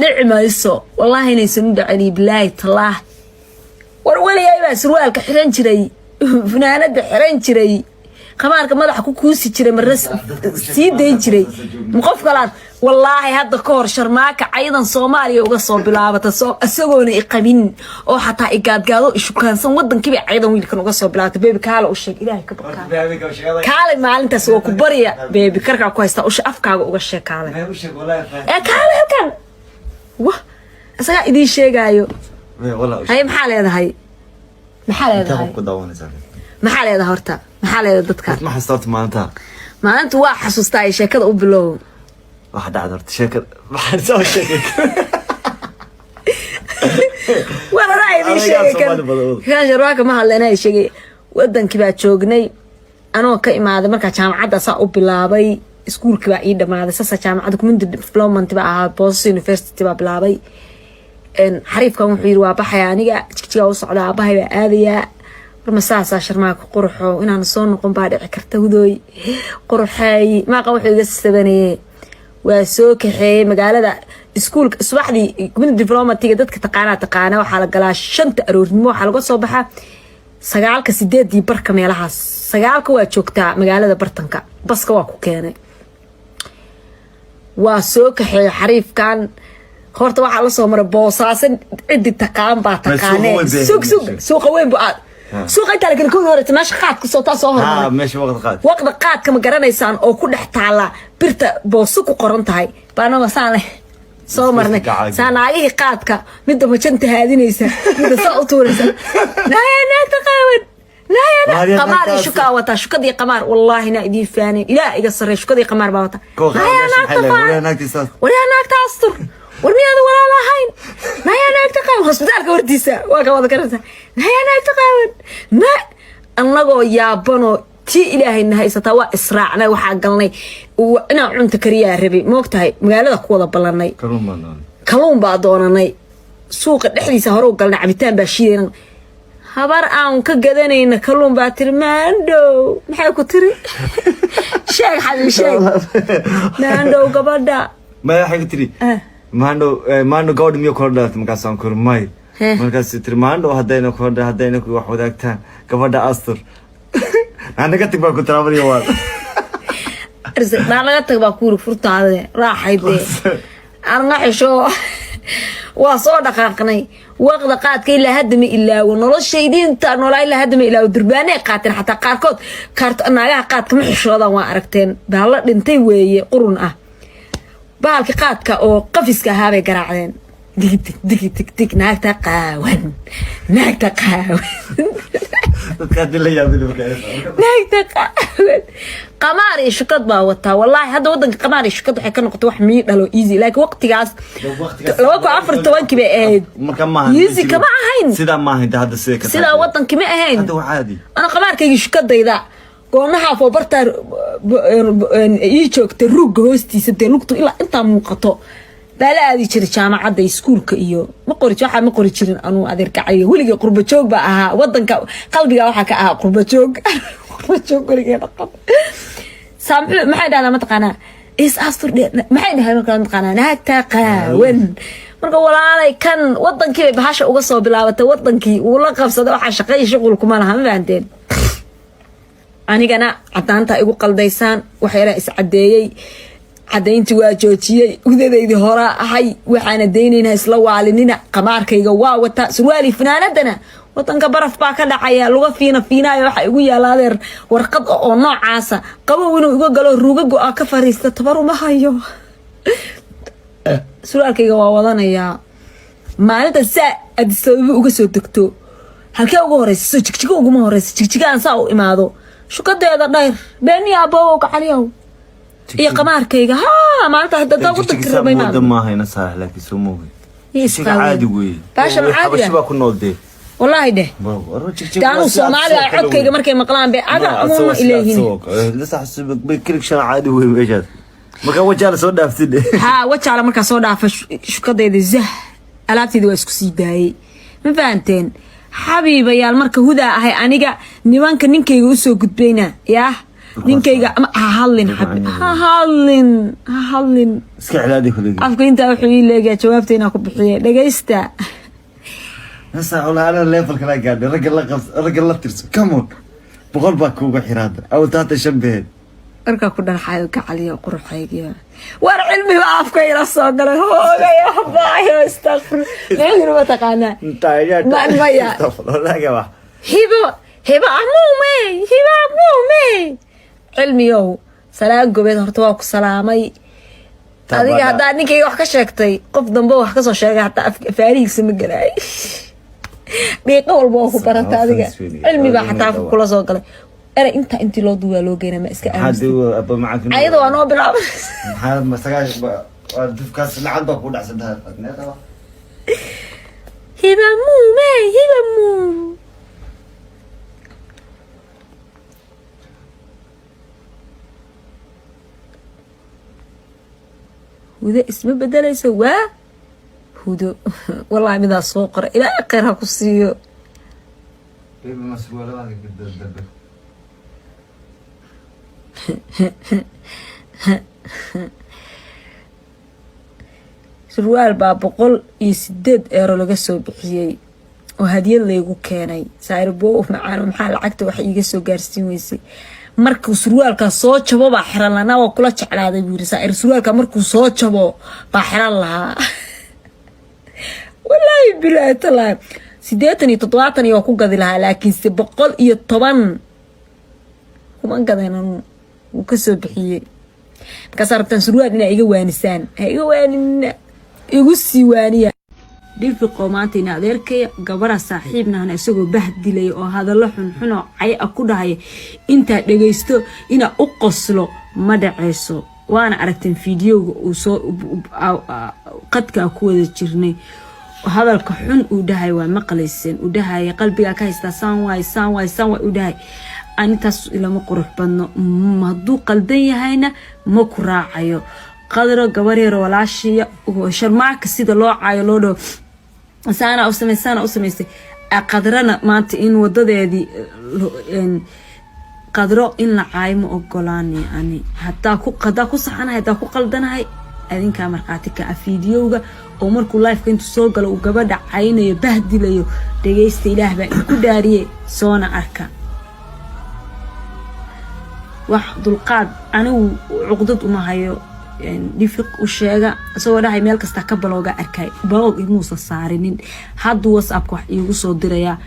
Dhici mayso, wallaahi inaysan u dhacin. Bilaahi tallaah, war weligay baa surwaalka xiran jiray, funaanada xiran jiray, khamaarka madaxa ku kuusi jiray, marna sii dayn jiray. Ma qof kalaad? Wallaahi hadda ka hor Sharmaaka caydan Soomaaliya uga soo bilaabata, isagoona iqabin oo xataa igaadgaado ishukaansan, wadankiibay caydan wiilkan uga soo bilaabatay. Baby, kaale u sheeg. Ilaahay ka baqaa, kaale. Maalintaas waa ku barya, baby, karkaa ku haystaa usha, afkaaga uga sheeg. Kaale ee kaale halkan wah, isagaa idiin sheegaayo. Haye, maxaa leedahay? Maxaa leedahay? Maxaa leedahay horta? Maxaa leedahay dadka? Ma xasuusta horta maalinta. Maalinta waa xasuustaa. Ay sheekada u bilow. Waxa dhacda horta, sheekada waxaan soo sheegay. War anaa idiin Anigaa sheegay kan. Soomaali badan. Kan Sharwaaka ma hadla, anaa sheegay. Wadankii baa joognay, anoo ka imaaday markaa jaamacadda saa u bilaabay, iskuulkii baa ii dhamaaday, saasa jaamacadda community development baa ahaa, Boosas University baa bilaabay. Xariifkan wuxuu yiri, "Waa baxaya aniga, Jigjigaa u socda, aabahay baa aadayaa." War ma saasaa Sharmaaka quruxo? Inaan soo noqon baa dhici karta. Hudooy quruxeey, maaqa wuxuu iga sabanayee, waa soo kaxeeyey magaalada iskuulka subaxdii. Community developmentiga dadka taqaanaa taqaana, waxaa la galaa 5ta aroornimo, waxaa laga soo baxaa 9ka, 8dii barka meelahaas. 9ka waa joogtaa magaalada bartanka. Baska waa ku keenay, waa soo kaxeeyey xariifkan. Horta waxaa lasoo maray Boosaaso, cidi taqaan baa taqaanee. Suuqa weyn bay Sug sug. ahayd. Suuqa weyn bu aad, suuqa intaa la kala kowda horeysa, meesha qaadka soo taa soo ha hormaray. Meesha waqti qaad. Waqda qaadka ma garanaysaan? Oo ku dhex taala birta Booso ku qoran tahay baa anagoo saan leh soo marnay. Gacagi. Saa naagihii qaadka, midda majanta haadinaysa, midda saa u tuuraysa, naaya naagta qaawan, naaya. Naaya. Qamaar iyo naagtaas. Shukaa wataa, shukadii qamaar. Wallaahi naa idiin faanayn, ilaah iga sarreey, shukadii qamaar baa wataa. Koo Naaya qaadayaasha naagta maxay leeyihiin? qaawan. Waryaa naagtiisa. Waryaa naagta astur, war miyaada walaal ahayn? Naaya naagta qaawan, hosbitaalka hortiisa waa ka wada garanaysa. Naaya naagta qaawan, na annagoo yaabanoo tii ilaahayna haysataa, waa israacnay, waxaa galnay inaan cunto kariyaa rabay, moogtahay, magaalada ku wada ballanay. Kalluun baan doonay. Kalluun baa doonanay, suuqa dhexdiisa hore u galnay, cabitaan baa shiidayna. Habar aan ka gadanayna kalluun baa tiri, "Maandhow." Maxay ku tiri? Sheeg xabiib, sheeg. Maandhow gabadha. Maya, waxay ku tiri, "Maandhow, maandhow, gabadha miyo kula dhalatay?" Markaasaan kuri, "May." Markaas tiri, "Maandhow, haddayna kula, haddayna ku wax wadaagtaan, gabadha astur, naga tag," baa ku tiraabadiyo waa. Naa naga tag baa kuuri, furtaade raaxaydee arna xisho. Waa soo dhaqaaqnay. Waqda qaadka ilaa hadda ma ilaawo, noloshaydiinta noolaa ilaa hadda ma ilaawo. Durbaanay qaateen xataa qaarkood. Kaarto naagaha qaadka ma xishoodaan, waa aragteen, baallo dhintay weeye, qurun ah. Bahalka qaadka oo qafiska ahaabay garaacdeen, dig dig dig dig dig, naagta qaawan, naagta qaawan. Dadka haddii la yaabin markaa. Naagta qaawan, qamaar iyo shukad baa wataa. Wallaahi hadda wadanka qamaar iyo shukad waxay ka noqotay wax mii dhalo, easy, laakiin waqtigaas 2014kii bay ahayd. Marka maaha. Easy kama ahayn. Sidaa maaha inta hadda sida ka Sidaa wadankii ma ahayn. Hadda waa caadi. Ana qamaarkaygi, shukadayda, goonaha foobartaa ii joogta, ruugga hoostiisa dee lugtu ilaa intaa muuqato baa la aadi jiray jaamacadda, iskuulka iyo ma qori, waxaa ma qori jirin. Anuu adeerkacayga weligay qurba joog baa ahaa. Wadanka qalbiga waxaa ka ahaa qurba joog, qurba joog weligay dhaqan. Saa maxay dhahdaa mataqaanaa? Is astur dhe maxay dhahay markaa mataqaanaa? Naagta qaawan. Marka walaalay, kan wadankii bay bahasha uga soo bilaabatay, wadankii uu la qabsaday, waxaa shaqeeya shuqul kuma laha, ma fahanteen? Anigana cadaanta igu qaldaysaan, waxyaalaha is cadeeyey, cadayntii waa joojiyey, hudadaydii horaa ahay, waxaana daynayna isla waalinina. Qamaarkayga waa wataa, surwaali funaanadana. Wadanka baraf baa ka dhacaya, luga fiina fiinaayo waxaa igu yaala adeer warqad oo noocaasa, qabow inuu iga galo, ruuga go-a ka fariista, tabaruma hayo. Surwaalkayga waa wadanayaa. Maalinta saa Addis Ababa uga soo degto, halkee uga horeysa? Soo Jigjigo uguma horeysa. Jigjigaan saa u imaado, shukadeeda dhayr beeniya, aboowow gacaliyow, iyo qamaarkayga haa maalinta hadda wadanka rabay. Mooda maahayna saax, laakiin soo moogay. Jigjiga caadi weeye. Baasha ma caadi? Xabashi baa ku nool dee. Wallaahi dheh de, anuu Soomaaliga codkayga markay maqlaan bay aga muuna ileeyihin. Kiligshana caadi wey meeshaas, marka Wajaala soo dhaaftid. Haa, Wajaala markaa soo dhaafa, shukadayda zah, alaabteyda waa isku sii daayey, ma fahanteen xabiibayaal? Marka hudaa ahay aniga, nimanka ninkayga usoo gudbayna yaah. Ninkayga ama ha hadlin, ha hadlin, ha hadlin. Iska cilaadi kuligi. Afka intaa wuxuu ii leegayaa jawaabta inaan ku bixiye. Dhegaysta. Nasa walaala, level kala gaadhay. Ragga la qabs, ragga la tirso. Come on, 100 baa kuuga xiraada aw taata shan beed. Markaa ku dhanxayo gacaliyo quruxaygiyo war cilmiba afka ila soo galay. Hoogaya baayo, astaqfir. Maxuu ma taqaanaa? Maya. Maya. Hibo, hibo amuume, hibo amuume. Cilmiyow, salaan gobeed. Horta waa ku salaamay adiga. Haddaa ninkayga wax ka sheegtay, qof dambe wax kasoo sheegay, hataa faarihiisa ma galaay. Dhiiqo walba waa ku barata adiga. Cilmi baa xataa afka kula soo galay. Erey intaa intii loo duwaa loo geynaa, ma iska aamusay? Ayada waa noo bilaabanaysa. Maxaa masagaa dufkaas lacag baa ku dhacsan tahay? Hiba muume, hiba muum. Hudo isma bedelayso, waa hudo. Wallahi midaa soo qora, ilaa kheyr ha ku siiyo. Baby, ma surwaaladaada dambe? Surwaal baa 108 euro laga soo bixiyey oo hadiyad laygu keenay. Saaribo macaan, maxaa lacagta wax iiga soo gaarsiin weysay? Markuu surwaalkaa soo jabo baa xiran lahaa. Waa kula jeclaaday buu yiri saair. Surwaalka markuu soo jabo baa xiran lahaa. Walaahi bilaahi talaahi, 80 iyo 70 iyo waa ku gadi lahaa, laakiinse 110 kuma gadeen. Anuu wuu kasoo bixiyey. Markaasaa rabtaan surwaal inaa iga waanisaan? Ha iga waaninina, igu sii waaniya. Dhifiqoo maanta ina adeerkaya gabadha saaxiibnahna isagoo bahdilaya oo hadallo xunxun oo cay a ku dhahaya intaa dhagaysto inaa u qoslo ma dhaceyso. Waana aragteen fiidiyowga uu soo qadkaa ku wada jirnay. Hadalka xun uu dhahay waa maqlayseen. Uu dhahaya qalbigaa ka haystaa, saan waay, saan waay, saan waay uu dhahay. Anintaas ilama qurux badno. Hadduu qaldan yahayna ma ku raacayo. Qadro gabar yar walaashiya, Sharmaaka sida loo caayo, loo dhaho saana u samey, saana u samaysay. Qadrana maanta in wadadeedii qadro in la caayo ma ogolaani ani. Hadaa ku saxanahay, hadaa ku qaldanahay, adinkaa markhaati ka ah. Fiidiyowga oo markuu liveka intuu soo galo uu gabadha caynayo, bahdilayo, dhagaysta. Ilaah baa inku dhaariye, soona arka. Wax dulqaad anigu cuqdad uma hayo. Dhifiq u sheega isagoo dhahay meel kasta ka balooga arkay. Baloog imuusan saarinin. Hadduu WhatsAppka wax iigu soo dirayaa.